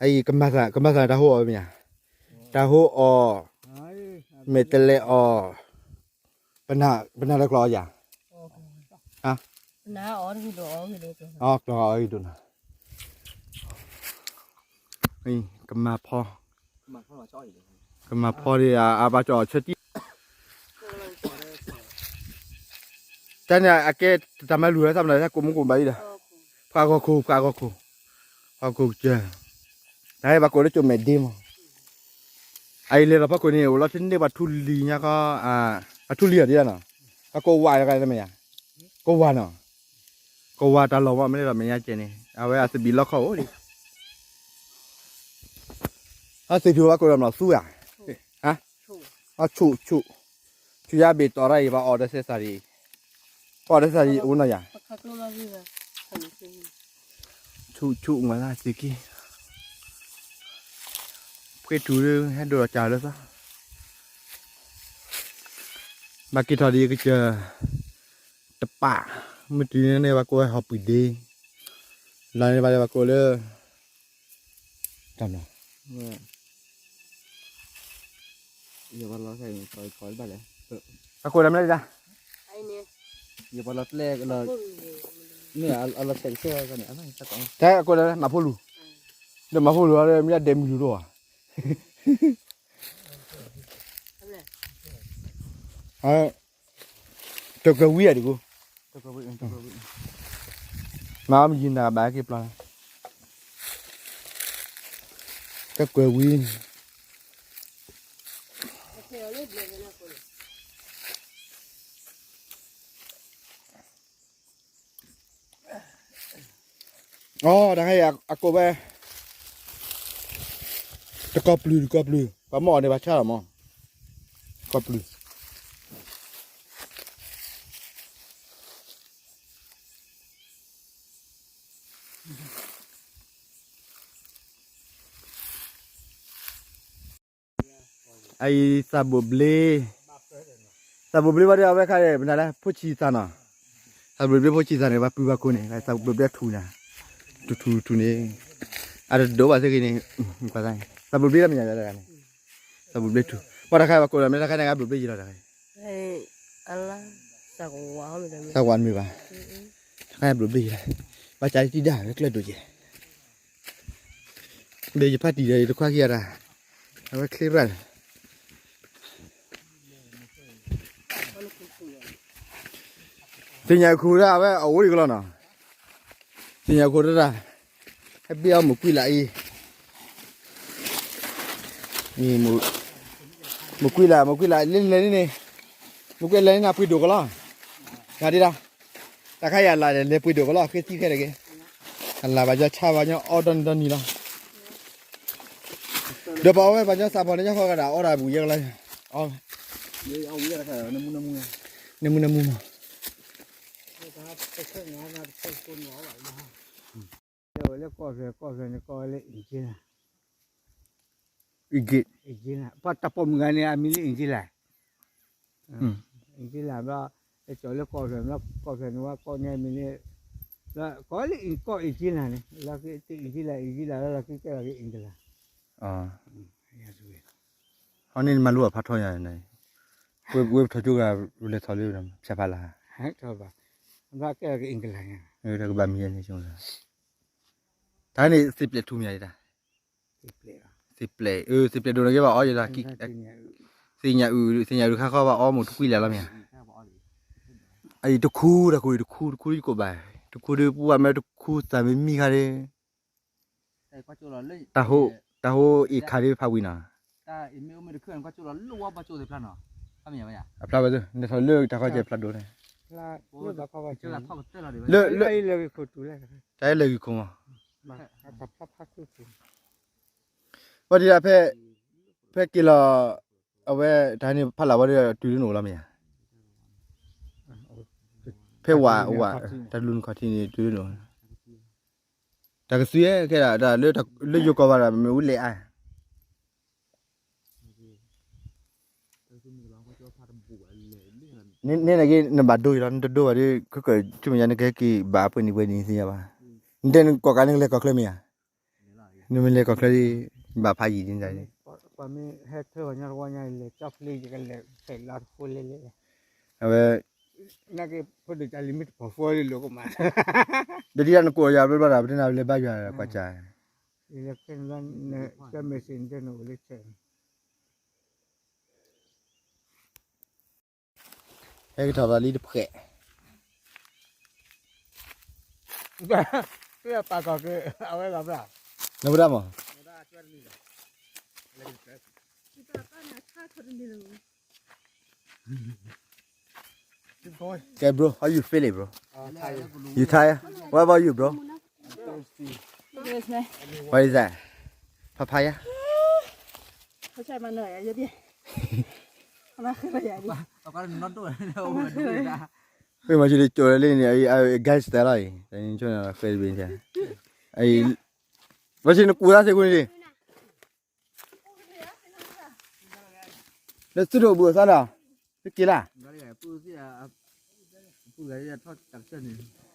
အအံၤ ကမၤသး ကမၤသးတၢ်ဟိအီၤမ့ၢ်ဧါ, တၢ်ဟိအီၤ, မဲာ်တဲးလဲးအီၤ, ပနၢ် ပနၢ်လၢကျီအီၤယၤ, ဟါ, ကျီအီၤအံၤဒိၣ်နီၤ, ကမၤဖီ, ကမၤဖီဒ် အဘၣ်ကၠီအီၤဆၢတံၢ် တၢ်န့ၣ် အကဲတၢ်မၤလူၤလၢသးမနုၤ တၢ်ကိးမူကိးဘၣ်အံၤဒီး, ဖှးဂီၤခိၣ် ဖှးဂီၤခိၣ်, ဖှးဂီၤခိၣ်ကစၢၢ်, တၢ်ဟဲဘၣ်ကိးလၢကၠိမဲာ်ဒ့မး, အအံၤလဲၤလီၤဖီခိၣ်န့ၣ် အိၣ်လီၤထံန့ၢ်ပှၤထူလံၤညါခီ, ပှၤထူလံၤအီၤဒ်နီၤ, ပှၤကိးဝးတဂၤတမ့ၢ်ယၤ, ကိးဝးနီၤ, ကိးဝးတၢ်လီၢ်မ့ၢ်မ့ၢ်လီၤမဲာ်ညါကဲန့ၣ် အဝဲအသဘံၣ်လီခီအိၣ်ဒံး, အသ့ၣ်ထူၣ်ဘၣ်ကိးလီၤမးသူဧါ, အဆူၣ်ဆူၣ်, ဆူၣ်ယါဘ့ၣ်တီၢ်ရၣ်အံၤ ပှၤအီၣ်ဒီးစဲးသးဒံး, ပှၤအီၣ်ဒီးစဲးသးဒံးအိၣ်နီၤယၤ, ဆူၣ်ဆူၣ်မၤလၢသ့ၣ်က့ၤ, ဖှ့ထူၣ်ဟဲဒိၣ်လီၤကၢ်လၢသီ, ဘၣ်က့ၤထီၣ်ဒ်ကစၢၢ်, တပာ်, မုၢ်တနံၤန့ၣ် ဘၣ်ကိးဝဲဟီၣ်ပှံၢ်ဒ့, လီၤန့ၣ်ဘၣ်လၢဘၣ်ကိးလၢ, တၢ်မနုၤ, ဘၣ်ကိးတၢ်မနုၤဒၣ်, ယပှၤလီၤကျဲ, မ့ၢ်အလီၤဆဲးကဆဲးန့ၣ်, တၢ်ကိးလၢမၤဖိလူၤ, ဒီးမၤဖိလူၤလီၤ မ့ၢ်ဒဲးမုၢ်လူၤတအိၣ်ဧါ တကြၢးဝံၤဧါတကိး, မၤအီၣ်မယံၤနၤဘၣ်က့ၤပျီ, တကြၢးဝံၤ, အီ တၢ်ခါအံၤအကိးဝဲ, တကီၢ်ပျုၢ် တကီၢ်ပျုၢ် ပှၤမ့ၢ်အီၣ်န့ၣ် ဘၣ်ဆါလီၤမး, တကီၢ်ပျုၢ် အံၤ သးဘိးဘျ့, သးဘိးဘျ့ဘၣ်ဒီး အဝဲခါဒီး ပနၢ်လၢ ဖိဆံးသးနီၤ, သးဘိးဘျ့ဖိဆံးသးန့ၣ် ပှၤပုၢ်ပှၤကိးန့ၣ် သးဘိးဘျ့ထူၣ်နၤ, ထူၣ်ထူၣ်ထူၣ်န့ၣ်, အတဒိးဘၣ်သ့ၣ်ဂ့ၤန့ၣ်, သးဘိးဘျ့လၢမ့ၢ်ညါတဂၤန့ၣ်, သးဘိးဘျ့ထူၣ်, ပှၤတခါပှၤကိးလီၤမ့ၢ်တခါန့ၣ် အဘိးဘျ့ယံၤလီၤတဂၤ, သးဝးမ့ၢ်ဘၣ်, တခါအဘိးဘျ့ယံၤလီၤ, ဘၣ်ကးတံၢ်ဒၣ်ဝဲကျၢၢ်ဒိၣ်ယဲၢ် ဒီးယဖါတံၢ်ဒီးယတခွါခံဂၤတၢ်, အဝဲချ့ရၣ်, သ့ၣ်ညါခိၣ်ဒၣ်အဝဲအအိၣ်ဒံးကလီနီၤ, သ့ၣ်ညါခိၣ်ဒၣ်, ဟဲဘ့ၣ်အီၣ်မုၢ်ကွံာ်လၢအံၤ, မုၢ်ကွံာ်လၢ မုၢ်ကွံာ်လၢ လဲၤလဲၤန့ၣ်, မုၢ်ကွံာ်လဲၤန့ၣ် အပှ့ၤဒိၣ်ကလီ, ဂၤဒ်ဒၣ် တၢ်ခါယၤလၢလဲၤပှ့ၤဒိၣ်ကလီ ဃ့သံခဲတဂ့ၤ, အလၢ်ဘၣ်ယီၤဆါဘၣ်ညီအီၣ်ဒီနံၤဒီနံၤလီၤ, ဒီးပှၤအီၣ်ဝဲဘၣ်ညီစးဖီန့ၣ် ညီဃီကဒၣ်အီၣ်ဒၣ်ဘူးယဲၢ်ကလီ, အီၣ်, နမူနမူမး, လၢကီၢ်ဖဲ ကီၢ်ဖဲန့ၣ် ကီၢ်ဝဲလၢ Egypt, ပှၤတၢ်ပိာ်မုၣ်ဂၤန့ၣ် အမံၤလၢ Angela, Angela ဘျီ, ကၠီၤလၢကီၢ်ဖဲ ဘျီ ကီၢ်ဖဲန့ၣ် ဝဲကီၢ်န့ၣ်မံၤန့ၣ်, လၢကီၢ်လၢကီၢ် Angela န့ၣ် လီၤက့ၤတ Angela Angela လီၤလီၤက့ၤကဲလီၤက့ၤ Angela, အီၤန့ၣ်မၤလိအဖးထီညါန့ၣ်, ဝဲပထီၣ်ကၠိဂၤ လဲၤထီၣ်လၢ ဖၠးဖးလၢ်, ဘၣ်ကဲလီၤက့ၤ Angela ညါ, တၢ်ကဘၣ်မံၤန့ၣ်, တၢ်န့ၣ် သ့ၣ်ပျဲၣ်ထူမ့ၢ်ဒၣ်, သ့ၣ်ပျဲၣ်, သ့ၣ်ပျဲၣ်ဒိၣ်န့ၣ်က့ၤဘၣ်အီၣ်ယဲလီၤ, သ့ၣ်ညါအုၣ် သ့ၣ်ညါအုၣ်တခါဃီဘၣ်အီၣ်မိၢ်တကွံလၢ်လီၤမ့ၢ်ဧါ, အအံၤတခူ တၢ်ကိးအံၤတခူ တခူယကိးဘၣ်, တခူဒီးပှၤမ့ၢ်တခူသးမ့ၢ်မံခါဒီး တၢ်ဟိ တၢ်ဟိအ့ၣ်ခါဒ်ဖးဝံၤနီၤ, အဖျါဝဲသု နထီၣ်လၢတၢ်ခီကဲဖျါဒိၣ်န့ၣ်, လၢ လၢ တၢ်အဲၣ်လၢာ်ဂံၢ်ခိၣ်မး, ဘၣ်ဒ်ဒၣ်ဖဲ ဖဲက့ၤလီၤ အဝဲတၢ်န့ၣ်ဖးလၢ်ဝဲဒီးတုၤလၢနအိၣ်လီၤမ့ၢ်ဧါ, ဖဲဝၤ ဝၤ တၢ်လူၤနခီၣ်ထံးန့ၣ်တုၤလၢနအိၣ်, တၢ်ကသွံခဲဒၣ် လၢယိၤကီၢ်ဘၣ်ဒီး မ့ၢ်အူလဲၣ်အါ န့ၣ်နက့ နဘၣ်ဒိအံၤလီၤ နတဒိဘၣ်ဒီး ခဲကၢၣ်ဆူမဲာ်ညါ နကဟဲက့ၤဘၣ်ပှဲၤနံၣ်ပှဲၤနံၣ်သ့ၣ်ညါဘၣ်, နတဲနကီၢ်ကးနကလဲၤကီၢ်ချၢမ့ၢ်ဧါ, နမ့ၢ်လဲၤကီၢ်ချၢဒ် ဘၣ်ဖးယံာ်ဒ်န့ၣ်, ပှၤမ့ၢ်ဟဲထၢပှၤညီတဝီညါ လဲၤကၠီဖျ့ ယကလဲၤဆဲးလီၤတဖိလဲၣ်လဲၣ်, အဝဲ နကဖိဒိၣ်ကလံၤမ့ၢ်တဖိဖိလံလိာ်ကမး, ဒ်ဒ်နကိးယၤဘျီဘျီဒီး ပတနၢ်ပလဲၤဘါယွၤကွၢ်စၢ်, ကဲမဲာ်စ့ၣ်နတဲနအိၣ်လၢဆဲး ဟဲကထီၣ်သးလံတဖျဲး, ပၢ်ကီၢ်က့ၤ အဝဲဂၤဘၣ်, နဝဲဒၣ်မး, Okay, bro, how you feeling, bro? You tired? What about you, bro? What is that? Papaya? ဝဲမၤဆူလံကၠိလၢန့ၣ် အ gangster လီၤအံၤ, တနံၤဆိန့ၣ် ဃဲတဘ့ၣ်, ဘၣ်ဆ့နကူၣ်သးစ့ၢ်ကီးန့ၣ်, လၢသုတအိၣ်ဘှံးအသးဒီး, သုက့ၤလၢ, ပူၤဂၤထီၣ်တၢ်ကစၢၢ်န့ၣ်